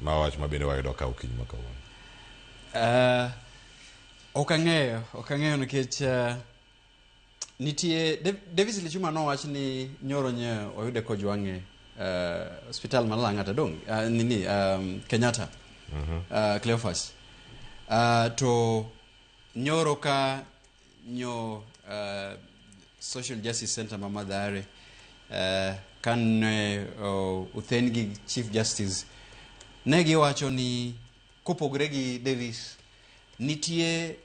Ma wach ma bende wayudo ka okinyi ma kawuono. Ok ang'eyo, ok ang'eyo nikech nitie Davis Lichuma nowach ni nyoro nye oyude kojwang'e hospital ma Lang'ata dong nini Kenyatta. Cleophas. To nyoro ka nyo Social Justice Center ma Mathare kane uthen gi Chief Justice ne giwacho ni kopogore gi Davis nitie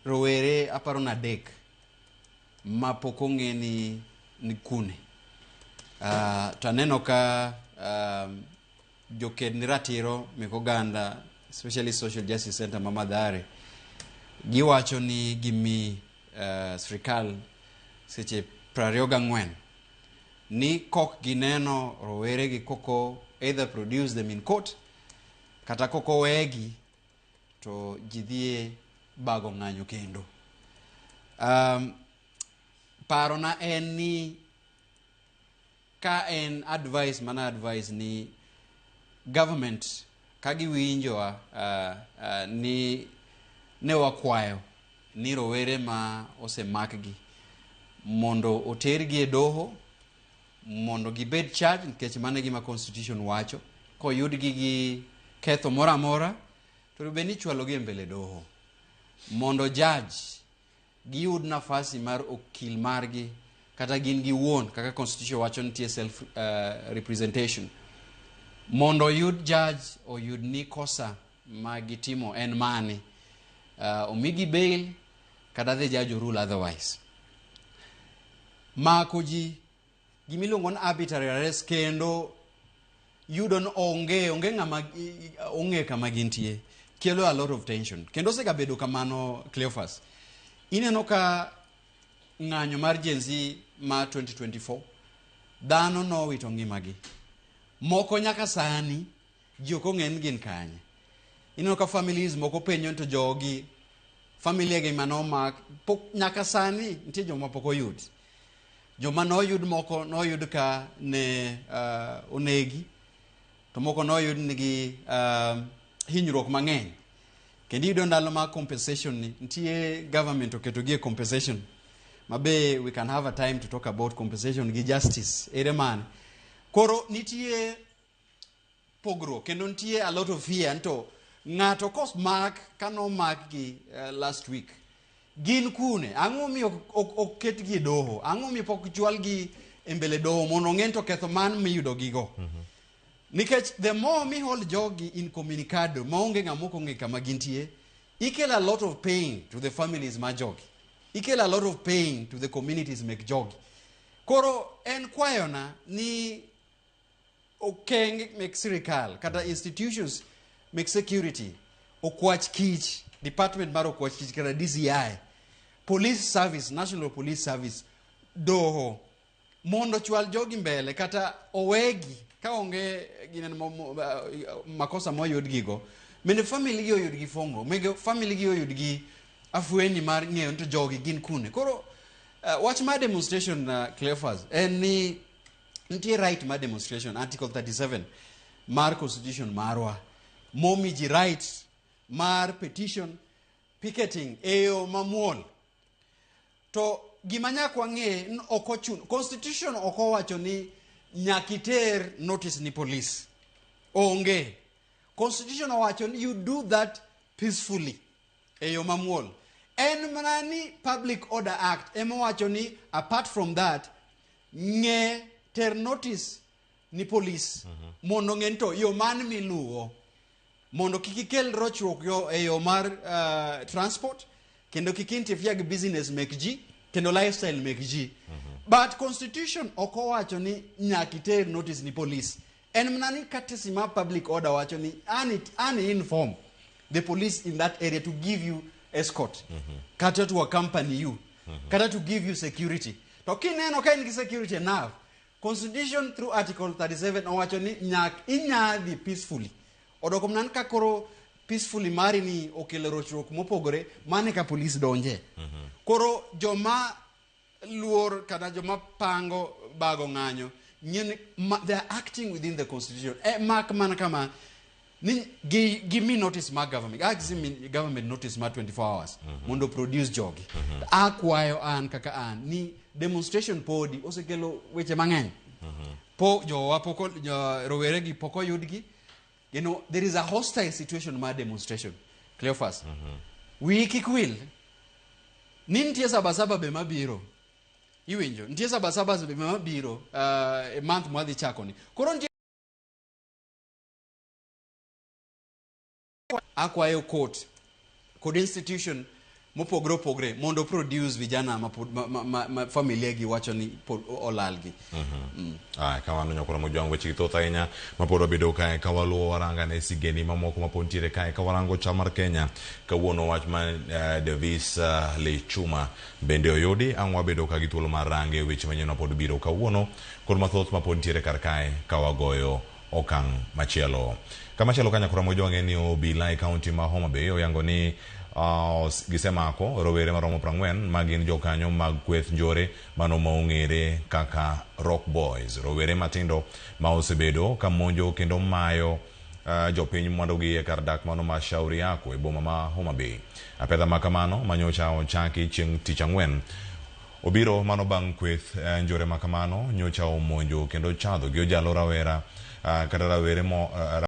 rowere aparo ni adek ma pok ong'e ni kune. To aneno ka joked ni ratiro mek oganda, especially Social Justice Center ma Mathare, giwacho ni gimi sirikal seche 24 ni kok gineno rowere gi koko either produce them in court kata koko wegi to ji dhie bago ng'anyo kendo. Parona en ni ka en advice mana advice ni government ka giwinjowa ni ne wakwayo ni rowere ma osemakgi mondo otergi e doho mondo gibed charge nikech mano e gima constitution wacho. Koyudgi gi ketho moro amora to bed ni ichwalogi e mbele doho mondo judge giyud nafasi mar okil margi kata gin giwuon kaka constitution wacho nitie self representation mondo oyud judge oyud ni kosa ma gitimo en mane, omigi bail kata the judge rule otherwise. Mako ji gimiluongo ni arbitrary arrest kendo yudo ni onge ng'ama ong'e kama gintie kelo a lot of tension kendo osegabedo kamano. Cleophas, ineno ka ng'anyo mar Gen Z ma 2024 dhano nowito ngimagi moko nyaka sani ji ok ong'e ni gin kanye. Ineno ka families moko penjo ni to jogi familia gi manomak pok nyaka sani nitie joma pok oyud, joma noyud moko noyud ka ne onegi to moko noyud nigi hinyruok mang'eny kendo iyudo ndalo ma compensation ni nitie government oketo gi e compensation mabe we can have a time to talk about compensation gi justice ere mane. Koro nitie pogruok kendo nitie a lot of fear to ng'ato komak kanomak gi last week gin kune, ang'o momiyo ok ketgi e doho, ang'o momiyo pok chwalgi e mbele doho mondo ong'e ni to ketho man miyudo gigo. Nikech the more mi hold jogi incommunicado maonge ng'ama ok ong'e kama gintie, ikelo a lot of pain to the families ma jogi, ikelo a lot of pain to the communities mek jogi. Koro en kwayona ni okeng mek sirikal kata institutions mek security, okwach kich, department mar okwach kich kata DCI, police service, National Police Service, doho mondo chwal jogi mbele kata owegi ka onge gineno makosa moyud gigo bende family gi oyud gi fongo mege family gi oyud gi afueni mar ng'eyo ni to jogi gin kune. Koro wach mar demonstration, Cleophas, en ni nitie right mar demonstration, article 37 mar constitution marwa momi ji right mar petition, picketing e yo mamuol. To gima nyaka wang'e ni ok ochuno, constitution ok owacho ni nyaka iter notice ni police. Onge constitution owacho ni you do that peacefully e yo mamuol. En mana ni Public Order Act ema owacho ni apart from that ng'e ter notice ni police mondo ng'e ni to yo man miluwo mondo kik ikel rochruok yo e yo mar transport kendo kik interfere gi business mek ji kendo lifestyle mek ji. But constitution ok owacho ni nyaka iter notice ni police. En mana ni courtesy mar public order wacho ni ani inform the police in that area to give you escort kata to accompany you kata to give you security. To kineno ka in gi security enough, constitution through article 37 owacho ni nyak inya dhi peacefully. Odoko mana ni ka koro peacefully mari ni okelo rochruok mopogore mane ka police donje. Koro joma luor kata joma pango bago ng'anyo ng'e ni they are acting within the constitution. Mak mana kama Ni gi mi notice mar government. A gi mi government notice mar 24 hours mondo produce jogi. Akwayo an kaka an ni demonstration podi osekelo weche mang'eny. Po jowa pok rowere gi pok oyudgi. There is a hostile situation mar demonstration. Cleophas. Wiyi kik wil. Ni nitie sabasaba be mabiro. Iwinjo, nitie sabasaba be mabiro e month mwadhi chako ni. Koro nitie akwayo court kod institution mopogre opogre mondo produce vijana ma, ma, ma, ma, ma familia gi wacho ni olalgi. Aya, kamano nyakora Mojwang' weche gi thoth ahinya mapod wabedo kae ka waluwo waranga ne sigeni mamoko mapod nitiere kae ka warango chal mar Kenya kawuono wach ma Davis Lichuma bende oyudi ang' wabedo ka gi thuolo mar range weche manyien mapod biro kawuono kod mathoth mapod nitiere kar kae ka wagoyo okang' machielo. Kamachielo ka nyakora Mojwang' en ni obila e kaunti ma Homa Bay oyango ni gisemako rowere maromo 40 ma gin jokanyo mag kweth njore mano ma ong'ere kaka Rock Boys. Rowere matindo ma osebedo ka monjo kendo mayo jopiny mwandugi e kar dak mano ma Shauri Yako e boma ma Homa Bay. Apedha ma kamano manyocha ochaki chieng' tich ang'wen obiro mano bang' kweth njore ma kamano nyocha omonjo kendo chadho gi ojalo rawera kata rawere mo.